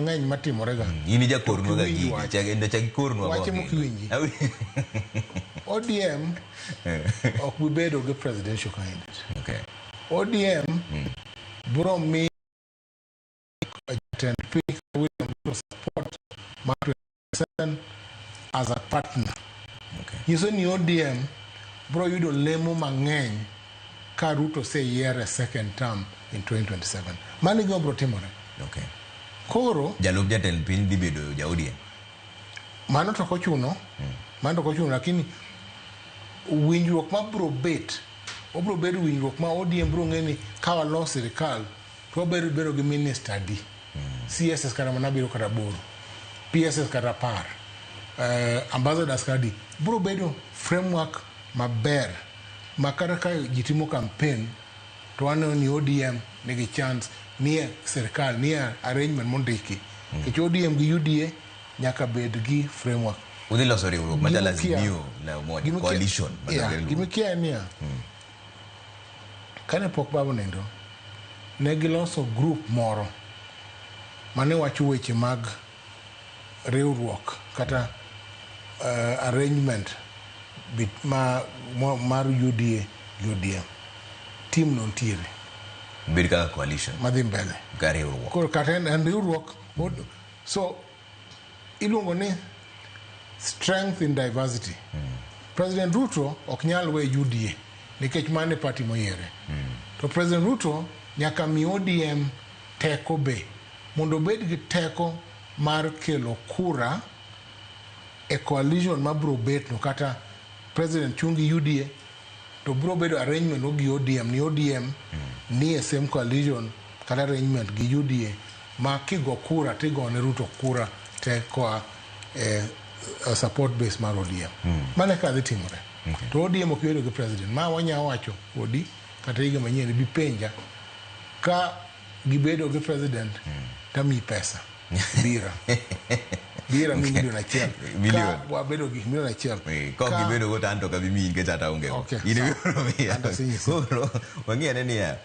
mang'eny matimore ga. In ijakornwa ga Kiwinj gigi. wach. Chak chak ikornwa Wache go. mok iwinji. ODM ok bi bedo gi presidential candidate. ODM biro miyo jatend piny William Ruto support mar 27 as a partner. Nyiso ni ODM biro yudo lemo mang'eny ka Ruto oseyier e second term in 2027. Mano e gima biro timore. Koro Jalup jatend piny dhi bedo ja ODM. Mano to ok ochuno, mano to ok ochuno, lakini winjruok ma biro bet, obiro bedo winjruok ma ODM biro ng'e ni ka walo sirikal to wabedo bedo gi minister adi. CSS kata mana abiriyo kata aboro, PSS kata 10, ambassadors kata adi. Biro bedo framework maber ma kata ka ji timo campaign to waneno ni ODM nigi chance nie sirikal, nie arrangement mondiki. Nikech ODM gi UDA nyaka bed gi framework. Udhi loso riwruok machalo Gimikia- Azimio la Umoja, coalition. Yeah, gimikia en niya, kane pok baba onindo, ne giloso group moro mane wacho weche mag riwruok kata arrangement mar UDA gi ODM. Team no nitiere. Bed kaka coalition. Madhi mbele. Ka riwruok. Koro kata en riwruok. So iluongo ni strength in diversity. President Ruto ok nyal we UDA nikech mano e party moyiere. To President Ruto nyaka mi ODM teko be mondo obed gi teko mar kelo kura e coalition mabiro bet no. Kata President chung gi UDA to biro bedo arrangement no gi ODM ni ODM ni e same coalition kata arrangement gi UDA ma kigo kura tigone Ruto kura te koa e support base mar ODM. Mano e kaka dhi timore. To ODM ok bedo gi president. Ma wanya wacho kodi kata higa manyien bi penja ka gibedo gi president tamiyi pesa bira bira mi 1 million. Million. Ka wabedo gi 1 million. Kok gibedo go to an to ok abi miyi nikech ata aonge go. Okay, In sawa. ibiro miya. An to asenyisi. Koro wang'i ane niya.